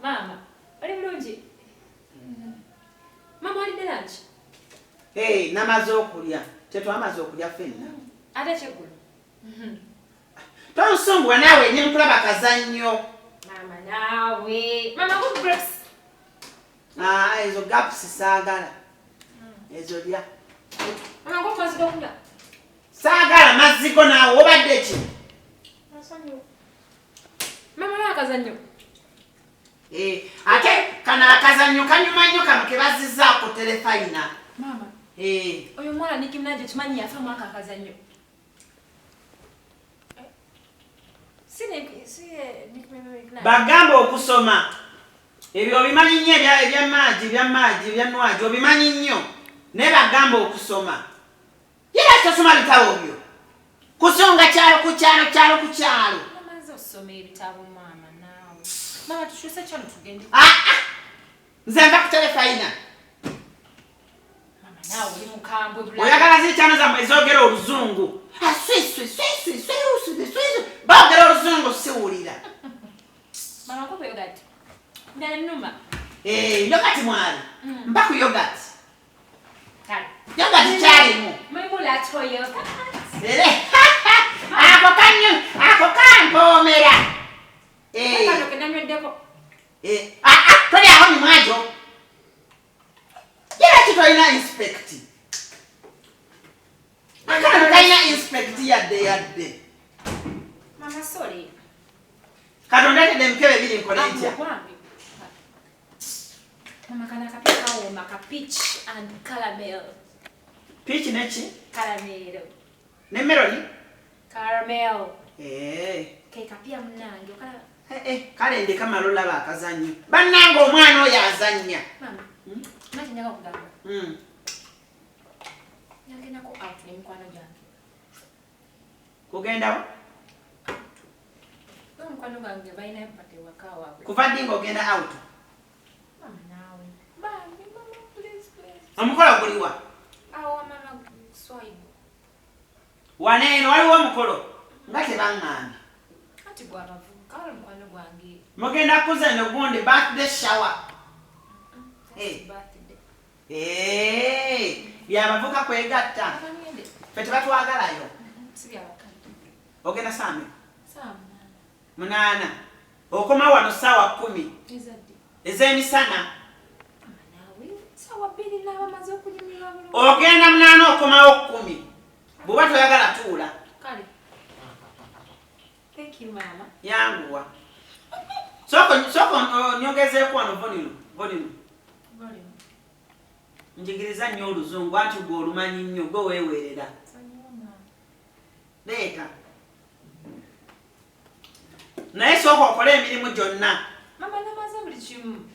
Maama, oli bulungi? Maama, walidde lunch? Hey, namaze okulya. Tetwamaze okulya ffenna. Ate kyeggulo? Tonsumbuwa naawe, ndi mukulaba kazannyo. Maama naawe. Maama, good grapes. Ah, ezo gaps saagala. Ezo lya. Mama, go mazzi g'okunywa. Saagala mazzi go naawe, obadde ki? Maama, olaba akazannyo? Eh, ate kano akazannyo kanyuma nnyo, kano ke bazizzaako terefayina. Maama, Eh, oyo omuwala Nicki Minaj okimanyi yafa mu ako akazannyo? Eh, si Nicki Minaj. Bagamba okusoma ebyo obimanyi nnyo, ebya maaji, ebya nwagi obimanyi nnyo, naye bagamba okusoma ye lwaki tosoma bitabo byo kusonga kyalo ku kyalo, kyalo ku kyalo? Namaze osoma ebitabo, maama naawe. Maama, tukyuse kyano tugende. Ah, ah! Nze nva ku terefayina. Maama naawe oli mukambwe bulala. Oyagala zikyano zammwe ezogera oluzungu. Ah, swi swi swi swi swi swi swi swi. Boogera oluzungu siwulira. Mama, nkupe yogurt. Ndala nnuma. Eh, yogurt mwali mpa ku yogurt. Kale. Yogurt kyalimu. Mulimu lacto yogurt. Era ako kanyu, ako kampoomera. Eh, Kano ke nanyweddeko. Eh, ah, ah, tolyaho mimwajo. Era tolina inspect, akano kalina inspect yadde yadde. Mama, sorry. Katonda atedde emikebe ebiri, nkole ntya? Gwange. Mama, kano akapya kawooma ka peach and caramel. Peach neki? Caramel. Ne meloni. Caramel. Eh. Ke kapya munnange. Okala. Eh, eh, kale ndeka mala olaba akazannyo. Bannange, omwana oyo azannya. Mama. Maki njaga okugamba. Nyagendako out n'emikwano gyange. Kugendawo? N'omukwano gwange balina party ewaka waabwe. Kuva ddi ng'ogenda out? Mama naawe. Bambi, mama, please, please. Omukolo guliwa? Awo wa mama Swaibu. Waneeno waliwo omukolo nga tebaŋŋambye? Anti gwabavubuka, wali mukwano gwange. Mugenda kuza eno gundi birthday shower? That's Eh. birthday. Eh, byabavuka kwegatta. Mama, ngende. Ffe tebatwagalayo. Si byabakadde. Ogenda saame? Saa 8. 8, okoma wano saawa 10. Ezadde? Ez'emisana. Mama naawe, saawa 2 naaba maze okunyumirwa bulungi. Ogenda 8, okomawo 10. Bw'oba toyagala, tuula. Kale. Thank you, mama. Yanguwa, sooka sooka onyongezeeko wano volume, volume. Volume. Njigiriza nnyo oluzungu, anti gwe olumanyi nnyo, gwe weewerera. Sonyiwa, mama. Leeta, naye sooka okole emirimu gyonna. Mama, namaze buli kimu.